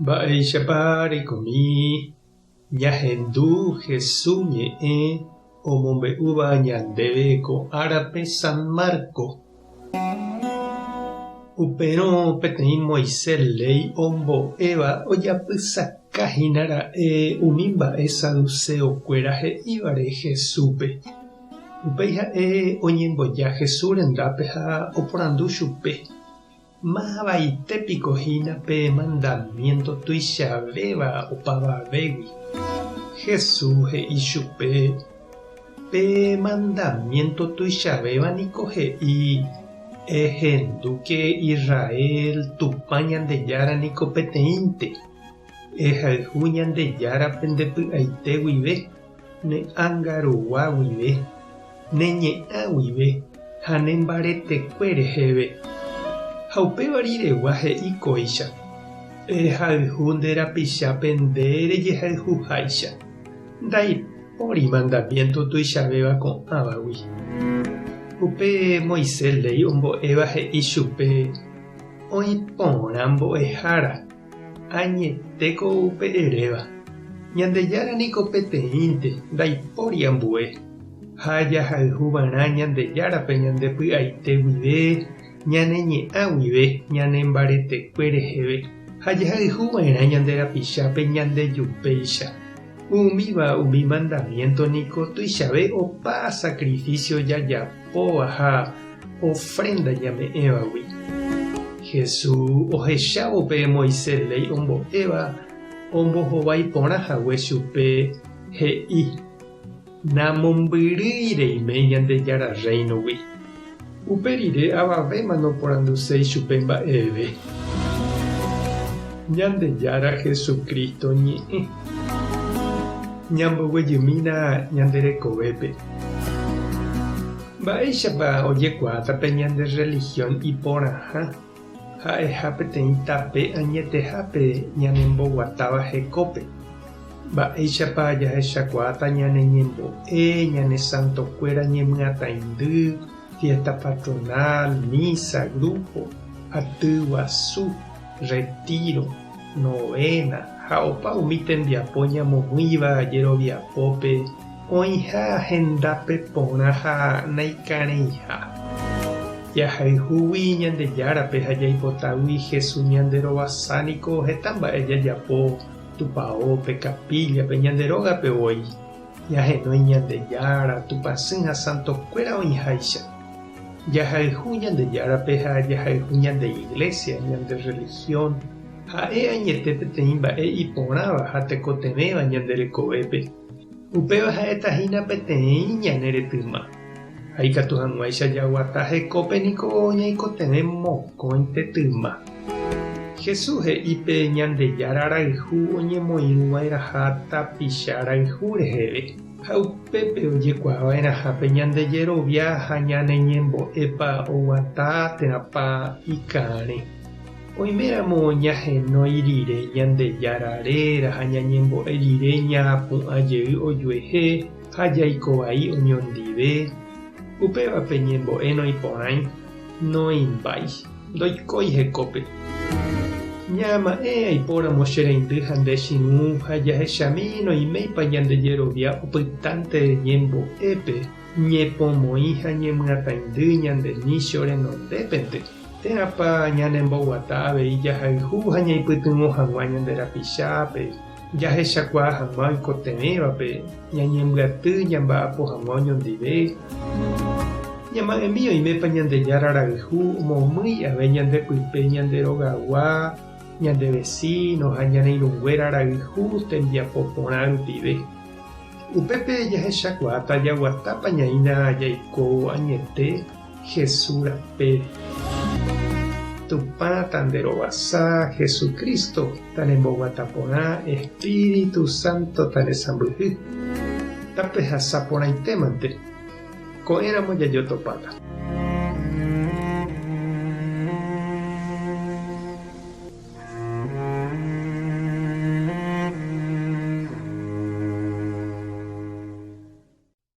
Mba'éichapa reikomi ñahendu Hesu ñe'ẽ omombe'úva ñandéve ko árape San Marco? Upérõ peteĩ Moisés léi ombo'éva ojapysaka hína ra'e umi mba'e saduseokuéra he'ívare Jesúspe. Upéi ha'e oñemboja Jesús rendápe ha oporandu chupe, Mavaite piko hína pe mandamiénto tuichavéva opavavégui? Jesús he'i chupe, Pe mandamiénto tuichavéva niko he'i, Ehendúke Israel, Tupã Ñandejára niko peteĩnte. Ehayhu Ñandejárape nde py'aite guive, ne ánga rugua guive, ne ñe'ã guive ha ne mbaretekue reheve. Ha upéva riregua he'i kóicha, Ehayhu nde rapichápe nde rejehayhuháicha. Ndaipóri mandamiénto tuichavéva ko'ãvagui. Upe Moisés léi ombo'éva he'i chupe, Oĩ porã mbo'ehára. Añetéko upe eréva. Ñandejára niko peteĩnte, ndaipóri ambue. Ha jahayhu va'erã Ñandejárape ñande py'aite guive, ñane ñe'ã guive, ñane mbaretekue reheve, ha jahayhu va'erã ñande rapichápe ñande jupéicha. Umíva umi mandamiénto niko tuichave opa sakrifísio jajapóva ha ofrénda ñame'ẽvagui. Jesús ohechávo pe Moisés léi ombo'éva ombohovái porã hague chupe, he'i, Namombyrýi reime Ñandejára Rréinogui. Upe rire avavéma noporanduséi chupe mba'eve. Ñandejára Jesucristo ñe'ẽ. Ñamboguejymína ñande rekovépe. Mba'éichapa ojekuaáta pe ñande religión iporãha ha'eha peteĩ tape añetehápe ñanemboguatáva hekópe? Mba'éichapa jahechakuaáta ñane ñembo'e, ñane santokuéra ñemyatãindy, fiesta patronal, misa, grupo, aty guasu, retiro, novena ha opa umi tembiapo ñamomýiva jeroviapópe oĩha hendápe porã ha naikarẽiha. Jahayhúgui Ñandejárape ha jaipotágui Jesús ñanderovasa niko heta mba'e jajapo Tupaópe, capilla-pe, ñande rógape voi, ñahenói Ñandejára, Tupãsy ha santokuéra oĩháicha. Jahayhu Ñandejárape ha jahayhu ñande iglesia, ñande religión, ha'e añete peteĩ mba'e iporãva ha tekotevẽva ñande rekovépe. Upéva ha'éta hína peteĩ ñane retyma. Ha ikatu hag̃uáicha jaguata hekópe niko ñaikotevẽ mokõi tetyma. Jesús he'i pe Ñandejára rayhu oñemoirũva'erãha tapicha rayhu reheve, ha upépe ojekuaava'erãha pe ñande jerovia ha ñane ñembo'épa oguata térãpa ikarẽ. Oiméramo ñahenói rire Ñandejára réra ha ñañembo'e rire ñapu'ã jey ojuehe ha jaiko vai oñondive, upéva pe ñembo'e noiporãi, noĩmbái, ndoikói hekópe. Ñama'ẽ aipóramo che reindy ha nde chirũ ha jahechami noiméipa ñande jerovia opytánte ñembo'épe, ñepomoĩ ha ñemyatãindy ñande nícho renondépente. Térãpa ñanemboguata avei jahayhu ha ñaipytyvõ hag̃ua ñande rapichápe, jahechakuaa hag̃ua oikotevẽvape, ñañembyaty ñamba'apo hag̃ua oñondive? Ñama'ẽmi oimépa Ñandejára rayhu omomýi ave ñande pype ñande rogagua, ñande vesíno ha ñane irũnguéra rayhu tembiapo porã rupive. Upépe jahechakuaáta jaguatápa ñaína jaiko añete Jesús rapére. Tupã tanderovasa, Jesucristo tanemboguata porã, Espíritu Santo tanesãmbyhy. Tapehasa porãitémante. Ko'ẽramo jajotopáta.